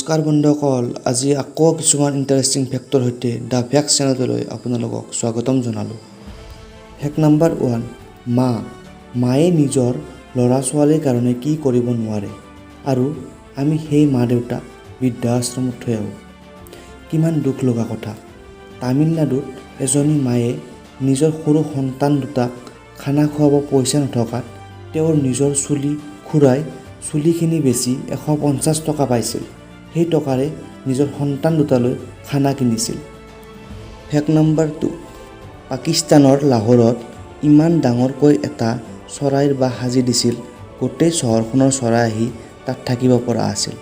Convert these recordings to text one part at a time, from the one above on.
নমস্কাৰ বন্ধুসকল, আজি আকৌ কিছুমান ইণ্টাৰেষ্টিং ফেক্টৰ সৈতে the fact চেনেলটোলৈ আপোনালোকক স্বাগতম জনালোঁ। ফেক্ট নাম্বাৰ 1, মা। মায়ে নিজৰ ল'ৰা ছোৱালীৰ কাৰণে কি কৰিব নোৱাৰে আৰু আমি সেই মা দেউতাক বৃদ্ধাশ্ৰমত থৈ আহোঁ। কিমান দুখ লগা কথা! তামিলনাডুত এজনী মায়ে নিজৰ সৰু সন্তান দুটাক খানা খুৱাব পইচা নথকাত তেওঁৰ নিজৰ চুলি খুৰাই চুলিখিনি বেচি 150 টকা পাইছিল। সেই টকাৰে নিজৰ সন্তান দুটালৈ খানা কিনিছিল। ফেক্ট নম্বৰ 2, পাকিস্তানৰ লাহোৰত ইমান ডাঙৰকৈ এটা চৰাইৰ বাহ সাজি দিছিল, গোটেই চহৰখনৰ চৰাই আহি তাত থাকিব পৰা আছিল।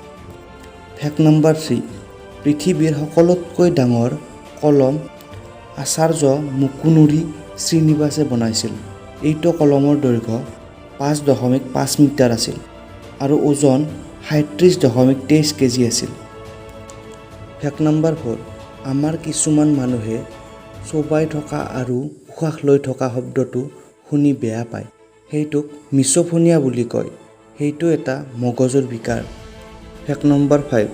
ফেক্ট নম্বৰ 3, পৃথিৱীৰ সকলোতকৈ ডাঙৰ কলম আচাৰ্য মুকুনুৰী শ্ৰীনিবাসে বনাইছিল। এইটো কলমৰ দৈৰ্ঘ্য 5.5 মিটাৰ আছিল আৰু ওজন 37.23 কেজি আছিল। ফেক্ট নম্বৰ 4, আমাৰ কিছুমান মানুহে চোবাই থকা আৰু উশাহ লৈ থকা শব্দটো শুনি বেয়া পায়। সেইটোক মিছ'ফোনিয়া বুলি কয়। সেইটো এটা মগজুৰ বিকাৰ। ফেক্ট নম্বৰ 5,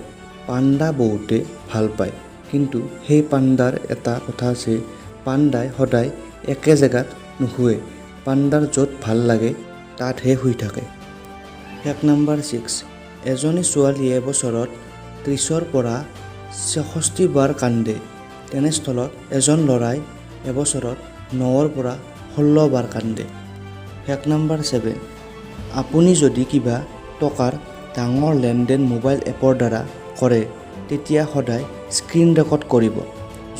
পাণ্ডা বহুতে ভাল পায়, কিন্তু সেই পাণ্ডাৰ এটা কথা আছে। পাণ্ডাই সদায় একে জেগাত নুশুৱে। পাণ্ডাৰ য'ত ভাল লাগে তাতহে শুই থাকে। ফেক্ট নম্বৰ 6, এজনী ছোৱালীয়ে এবছৰত 30ৰ পৰা 66 বাৰ কান্দে। তেনেস্থলত এজন ল'ৰাই এবছৰত 9ৰ পৰা 16 বাৰ কান্দে। ফেক্ট নম্বৰ 7, আপুনি যদি কিবা টকাৰ ডাঙৰ লেনদেন মোবাইল এপৰ দ্বাৰা কৰে, তেতিয়া সদায় স্ক্ৰীণ ৰেকৰ্ড কৰিব।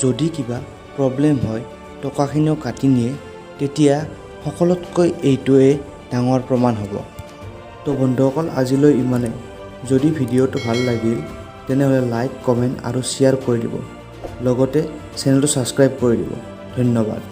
যদি কিবা প্ৰব্লেম হয়, টকাখিনিও কাটি নিয়ে, তেতিয়া সকলোতকৈ এইটোৱে ডাঙৰ প্ৰমাণ হ'ব। তো বন্ধুসকল, আজিলৈ ইমানেই। যদি ভিডিঅ'টো ভাল লাগিল, তেনেহ'লে লাইক, কমেণ্ট আৰু শ্বেয়াৰ কৰি দিব। লগতে চেনেলটো ছাবস্ক্ৰাইব কৰি দিব। ধন্যবাদ।